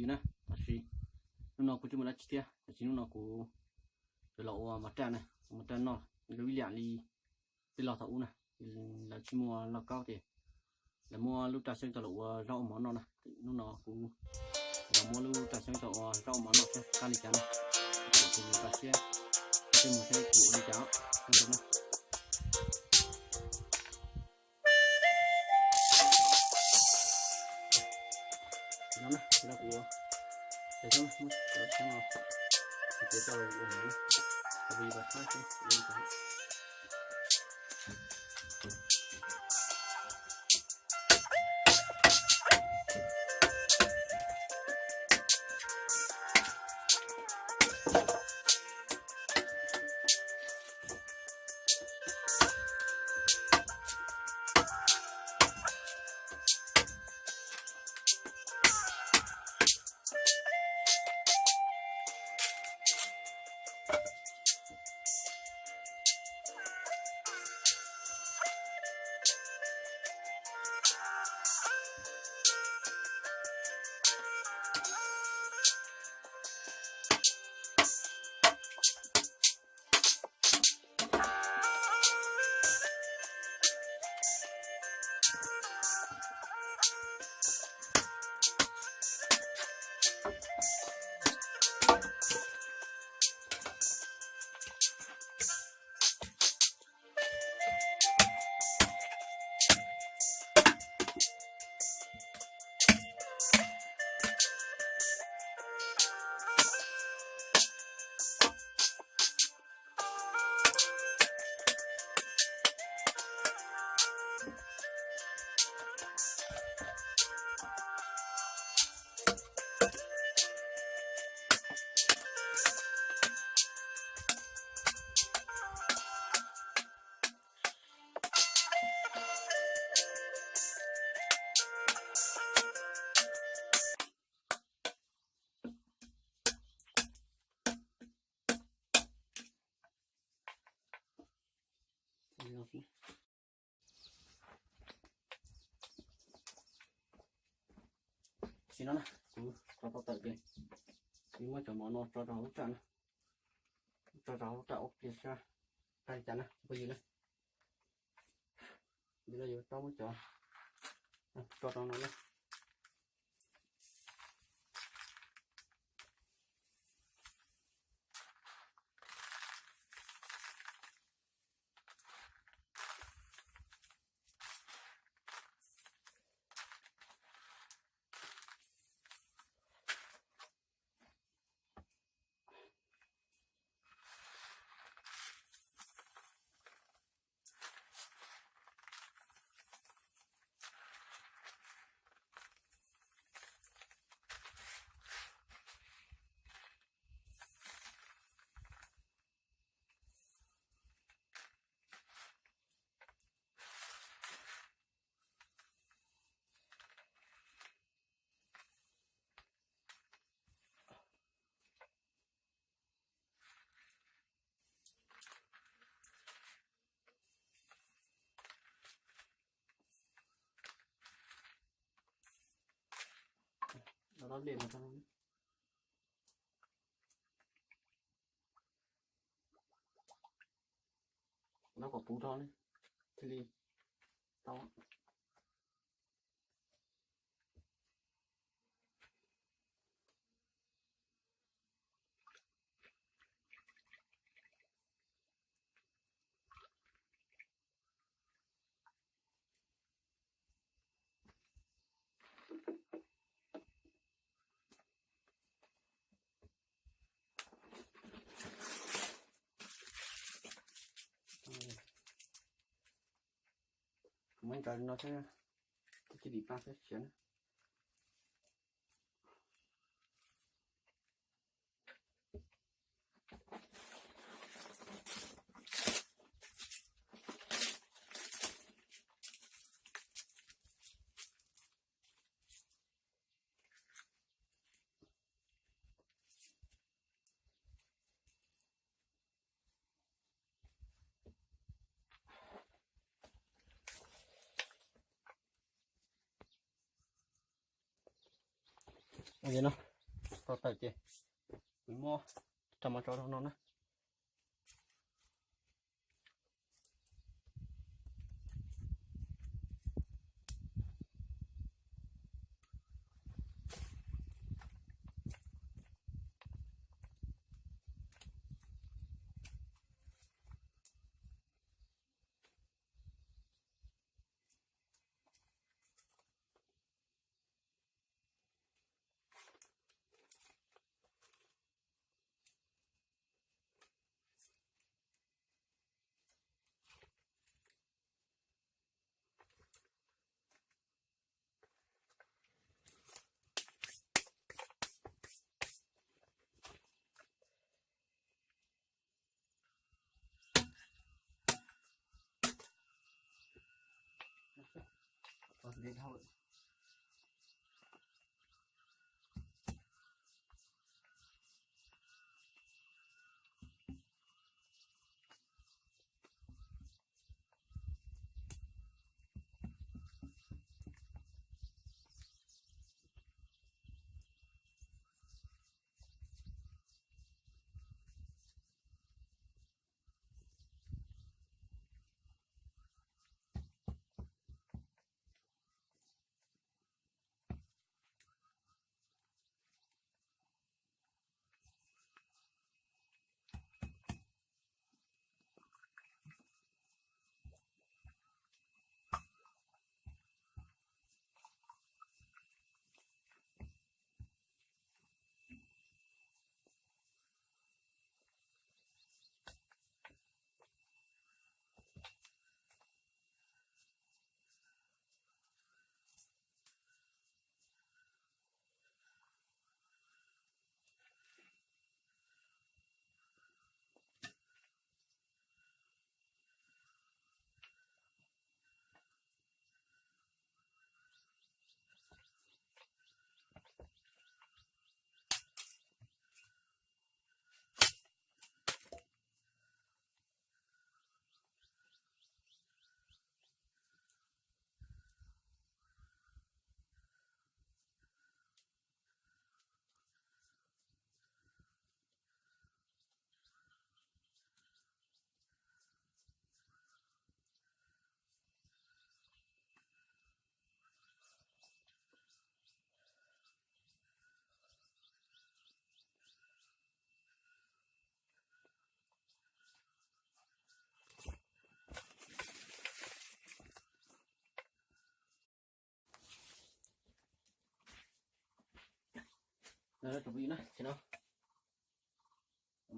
Na, tam sim hnub no kuv tsis muaj dab tsi thiab, tam sim hnub no kuv yuav los ua mov raj na, ua mov raj noj zoo ib yam li tej lo thaum ub na. Lawv tsis muaj lauj kaub ces lawv muab lub raj xyoob coj los ua zaub ua mov noj na. Hnub no kuv los muab lub raj xyoob coj ua zaub ua mov noj seb qab li cas na. Ces kuv yuav rau siab seb mus seb kuv ua li cas os. Seb na, kuv ua, ces kuv ua mov na, kuv yuav rau ua mov na, kuv yuav rau siab seb ua li cas. Tam sim no na, kuv rau tau tawm ces kuv muab cov mov no tso rau hauv lub raj na, tso rau hauv lub raj ua pliag saib qab li cas na phooj ywg na. Yog no yuav rau muab cov tso rau no na. Nab kom puv rau thiaj li tau. Muab ntsaws no thiab, cia dim pa thiab siav na. Tau tawm ces kuv muab rau mov tso rau no na.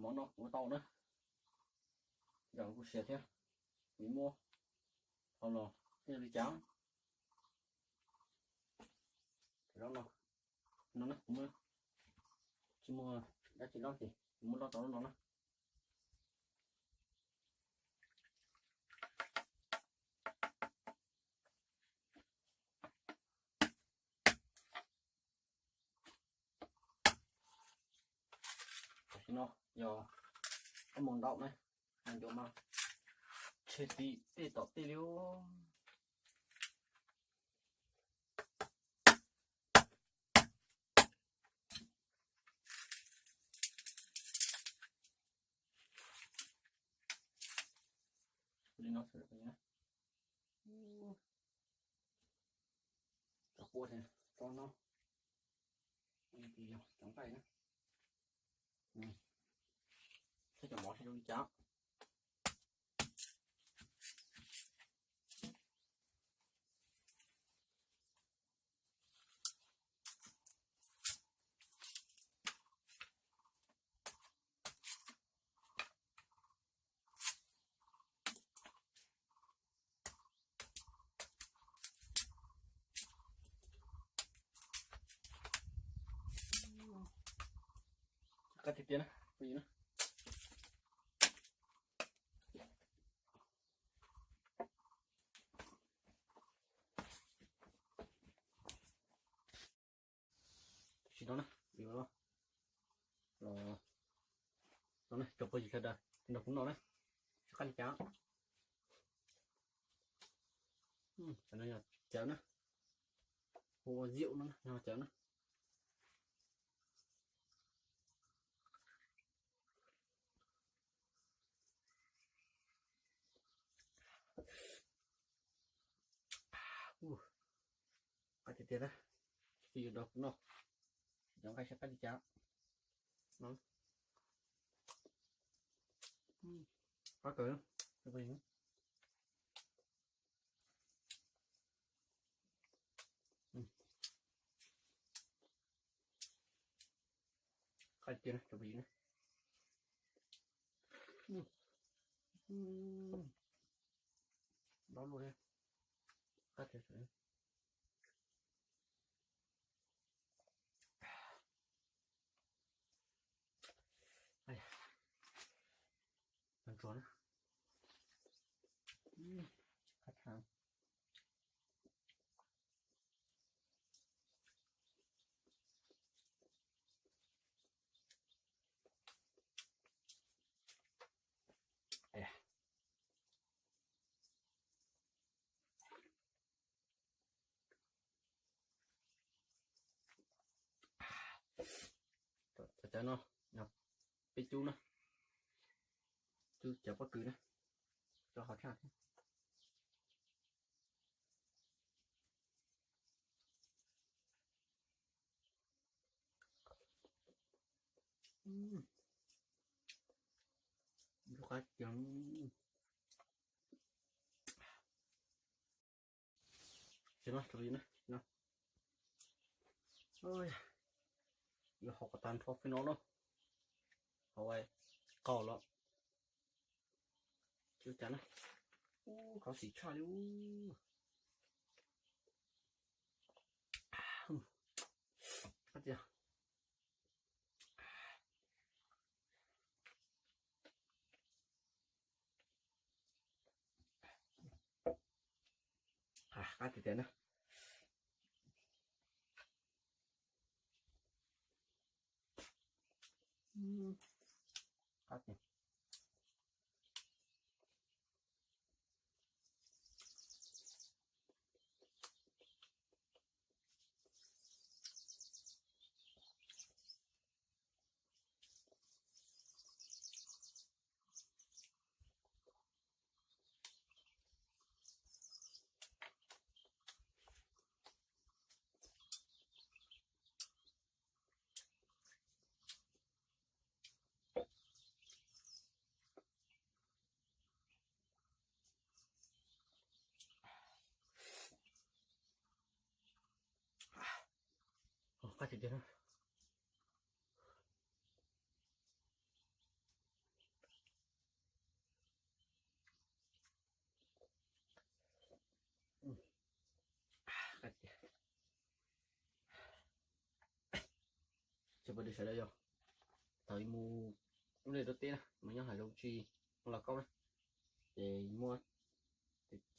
Mov no kuv ua tau na, yog kuv siav thiab, kuv muab ho los thiaj li cas. No, no na, kuv muab, tsis muaj dab tsi loj ces kuv muab loj tau lub no na. Tam sim no yog ob moos ntau na, ncuav mas tshe ti tej tom tej li. Li no xwb. Cov kua ces tso no, yog cov nqaij na, thiab cov mov thiaj zoo li cas. Qab tiag tiag na, phooj ywg na. Tam sim no na, yuav los, los no na, cov phooj ywg sawv daws nrog kuv noj na, seb qab li cas. Cov no yog cawv na, hu ua ziaum no na, yog cawv na. Ua, qab tiag tiag na. Twb yuav do kuv noj, cov nqaij saib qab li cas. Qab kawg. Qab tiag na, tsoom phooj ywg na. Dob luaj thiab. Qab tiag. Ntsuag na. Qab tshaj. Cov no, peb cub na, cub cov pob kws na, cov qab tshaj thiab. Ntsuag qab tiag. Tsis no, tsis no, yuav hau kom tag nrho peb no na, hau qaug los tsis ua cas na. Ub, khov xim tshaj li ub. Qab tiag. Qab tiag tiag na. Qab tiag. Qab tiag tiag na. Tsoom phooj ywg sawv daws, yog thaum mus lub neej rau teb na mas nyob hav zoov tsis muaj lauj kaub na, ces muab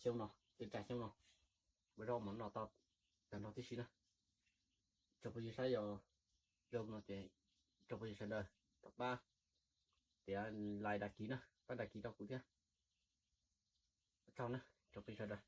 xyoo no, tej tsam xyoo no ua zaub mas noj tau tag nrho tib si na. Tsoom phooj ywg saib yog zoo no ces tsoom phooj ywg sawv daws thov pab tiav like, đăng ký na, pab đăng ký rau kuv thiab. Ua tsaug na tsoom phooj ywg sawv daws.